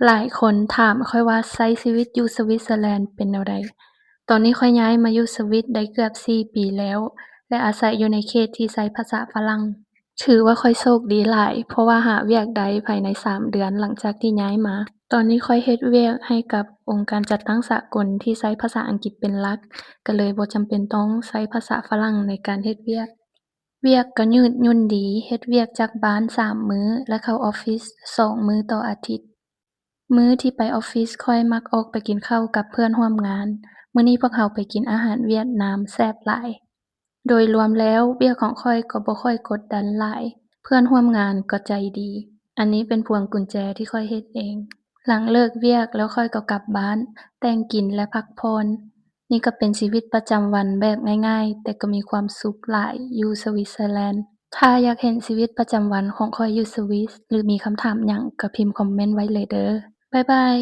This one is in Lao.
ຫຼາຍຄົນຖາມຂ້ອຍວ່າໃຊ້ຊີວິດຢູ່ສະວິດເຊີແລນເປັນແນວໃດ? ຕອນນີ້ຂ້ອຍຍ້າຍມາຢູ່ສະວິດໄດ້ເກືອບສີ່ປີແລ້ວ ແລະ ອາໄສຢູ່ໃນເຂດທີ່ໃຊ້ພາສາຝຣັ່ງ. ຖືວ່າຂ້ອຍໂຊກດີຫຼາຍ ເພາະວ່າຫາວຽກໄດ້ພາຍໃນສາມເດືອນຫຼັງຈາກທີ່ຍ້າຍມາ. ຕອນນີ້ຂ້ອຍເຮັດວຽກໃຫ້ກັບອົງການຈັດຕັ້ງສາກົນທີ່ໃຊ້ພາສາອັງກິດເປັນຫຼັກ, ກໍເລີຍບໍ່ຈຳເປັນຕ້ອງໃຊ້ພາສາຝຣັ່ງໃນການເຮັດວຽກ. ວຽກກໍຍືດຫຍຸ່ນດີ, ເຮັດວຽກຈາກບ້ານສາມມື້ ແລະ ເຂົ້າອອບຟິດສອງມື້ຕໍ່ອາທິດ. ມື້ທີ່ໄປອອບຟິດ ຂ້ອຍມັກອອກໄປກິນເຂົ້າກັບເພື່ອນຮ່ວມງານ. ມື້ນີ້ພວກເຮົາໄປກິນອາຫານຫວຽດນາມແຊບຫຼາຍ. ໂດຍລວມແລ້ວ ວຽກຂອງຂ້ອຍກໍບໍ່ຄ່ອຍກົດດັນຫຼາຍ, ເພື່ອນຮ່ວມງານກໍໃຈດີ. ອັນນີ້ເປັນພວງກຸນແຈທີ່ຂ້ອຍເຮັດເອງ. ຫຼັງເລີກວຽກແລ້ວ ຂ້ອຍກໍກັບບ້ານ, ແຕ່ງກິນ ແລະ ພັກຜ່ອນ. ນີ້ກໍເປັນຊີວິດປະຈຳວັນແບບງ່າຍໆ ແຕ່ກໍມີຄວາມສຸກຫຼາຍຢູ່ສະວິດເຊີແລນ. ຖ້າຢາກເຫັນຊີວິດປະຈຳວັນຂອງຂ້ອຍຢູ່ສະວິດ ຫຼື ມີຄຳຖາມຫຍັງກໍພິມຄອມເມັນໄວ້ເລີຍເດີ້. ບາຍບາຍ.